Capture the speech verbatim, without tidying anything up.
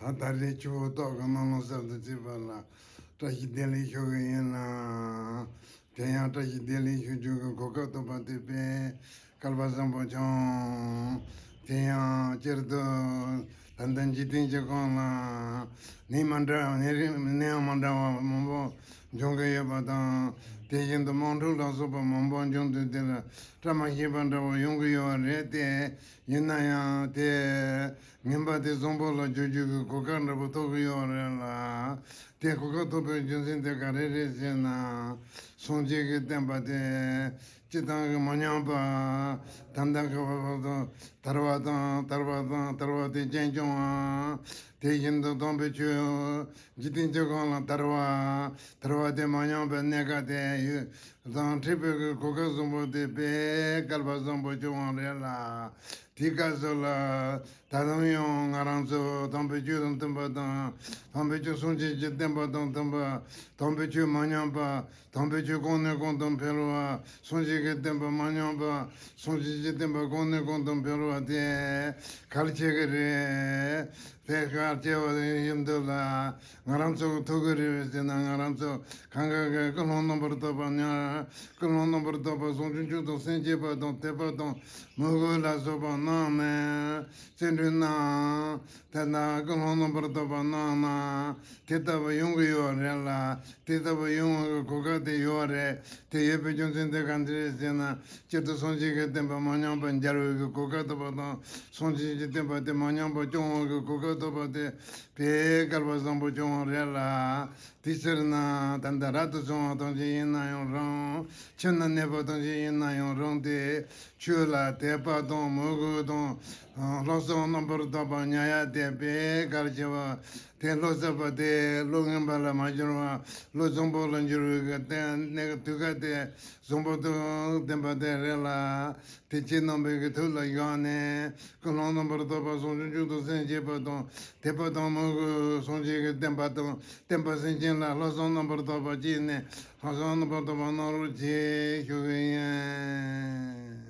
ད་ད་རེས་ཆུ་བོ་ཏོག་གི་ནང་ལོ་གསར་དུ་བརྩིས་པ་ལ་བཀྲ་ཤིས་བདེ་ལེགས་ཞུ་གི་ཡིན་ལ། དེ་ཡང་བཀྲ་ཤིས་བདེ་ལེགས་ཞུ་རྒྱུ་གི་གོ་སྐབས་ཐོབ་པ་དེ་དཔེ་སྐལ་བ་བཟང་པོ་བྱུང་། དེ་ཡང་སྤྱིར་དུ་ད་ལྟ་འཇིག་རྟེན་གྱི་ཁམས་ལ་ནད་མ་འདྲ་ནད་རིགས་ནད་ཡམས་མ་འདྲ་བ་མང་པོ་འབྱུང་གི་ཡོད་པ་དང་། དེ་བཞིན་དུ་དམག་འཁྲུག་ལ་སོགས་པ་མང་པོ་འབྱུང་དུས་དེ་ལ་བཀྲ་མ་ཤིས་པ་འདྲ་བོ་ཡོང་གི་ཡོད་རེད་དེ། ཡིན་ན་ཡང་དེ་ངན་པ་དེ་བཟང་པོ་ལ་འགྱུར་རྒྱུ་གི་གོ་སྐབས་འདྲ་པོ་ཐོབ་གི་ཡོད་རེད་ལ། དེ་གོ་སྐབས་ཐོབ་པའི་རྒྱུ་མཚན་དེ་ག་རེ་རེད་ཟེར་ན། སངས་རྒྱས་ཀྱི་བསྟན་པ་དེ་སྤྱིར་བཏང་གི་མ་ཉམས་པ། ད་ལྟ་གི་བར་དུ་དར་བ་དང་དར་བ་དང་དར་བ་དེ་རྒྱུན་སྐྱོང་བ། དེ་བཞིན་དུ་དམ་པའི་ཆོས་འཇིག་རྟེན་གྱི་ཁམས་ལ་དར་བ། དར་བ་དེ་མ་ཉམས་པའི་གནད་ཀ་དེ་ཡོད། དང་འཕྲད་པའི་གི་གོ་སྐབས་བཟང་པོ་དེ་དཔེ་སྐལ་བ་བཟང་པོ་བྱུང་བ་རེད་ལ། དེའི་སྐབས་སུ་ལ་ད་དུང་ཡང་ང་རང་ཚོ་དམ་པའི་ཆོས་དང་མཐུན་པ་དང་། དམ་པའི་ཆོས་སངས་རྒྱས་ཀྱི་བསྟན་པ་དང་མཐུན་པ། དམ་པའི་ཆོས་མ་ཉམས་པ། དམ་པའི་ཆོས་གོང་ནས་གོང་དུ་འཕེལ་བ། སངས་རྒྱས་ཀྱི་བསྟན་པ་མ་ཉམས་པ། སངས་རྒྱས་ཀྱི་བསྟན་པ་གོང་ནས་གོང་དུ་འཕེལ་བ་དེ་གལ་ཆེ་གི་རེད། དེ་གལ་ཆེ་བ་ཡིན་དུས་ལ་ང་རང་ཚོ་ཐུག་གི་རེད་ཟེར་ན། ང་རང་ཚོ་གང་ག་གི་ཀུན་སློང་རྣམ་པར་དག་པ་ཉ། ཀུན་སློང་རྣམ་པར་དག་པ་བྱང་ཆུབ་མཆོག་དང་སེམས་བསྐྱེད་པ་དང་དད་པ་དང་མོས་གུས་ལ་སོགས་པ་གནང་ནས་བརྩོན་འགྲུས་གནང་། དེ་ན་ཀུན་སློང་རྣམ་པར་དག་པ་གནང་ན་དེ་ལྟ་བུ་ཡོང་གི་ཡོད་རེད་ལ། དེ་ལྟ་བུ་ཡོང་བའི་གོ་སྐབས་དེ་ཡོད་རེད། དེ་ཡོད་པའི་རྒྱུ་མཚན་དེ་ག་འདྲ་རེད་ཟེར་ན། སྤྱིར་དུ་སངས་རྒྱས་ཀྱི་བསྟན་པ་མ་ཉམས་པར་འཇལ་བའི་གི་གོ་སྐབས་ཐོབ་པ་དང་། སངས་རྒྱས་ཀྱི་བསྟན་པ་དེ་མ་ཉམས་པར་སྐྱོང་བའི་གི་གོ་སྐབས་ཐོབ་པ་དེ་དཔེ་སྐལ་བ་བཟང་པོ་བྱུང་བ་རེད་ལ། དེ་ཕྱིར་ན་ད་ལྟ་རབ་ཏུ་བྱུང་བ་ཐམས་ཅད་ཡིན་ན་ཡང་རུང་། ཕྱི་ནང་གནས་པ་ཐམས་ཅད་ཡིན་ན་ཡང་རུང་སྟེ། ཆོས་ལ་དད་པ་དང་མོས་གུས་དང་། ལྷག་བསམ་རྣམ་པར་དག་པ་ཉར་ཡ་དེ་དཔེ་གལ་ཆེ་བ། དེ་བློ་གསར་པ་དེ་བློ་ངན་པ་ལ་མ་གྱུར་བ། བློ་བཟང་པོ་ལ་འགྱུར་བའི་གི་གནས་དུས་སྐབས་དེ་བཟང་པོ་དང་ལྡན་པ་དེ་རེད་ལ། དེ་ཁྱེད་རྣམ་པའི་གི་ཐུགས་ལ་བཞག་ནས། ཀུན་སློང་རྣམ་པར་དག་པ་བྱང་ཆུབ་མཆོག་ཏུ་སེམས་བསྐྱེད་པ་དང་། དད་པ་དང་མོས་གུས་སངས་རྒྱས་ཀྱི་བསྟན་པ་དང་། བསྟན་པ་སེམས་ཅན་ལ་ལྷག་བསམ་རྣམ་པར་དག་པ་བསྐྱེད་ནས། ལྷག་བསམ་རྣམ་པར་དག་པ་གནང་རོགས་གྱིས་ཞུ་གི་ཡིན།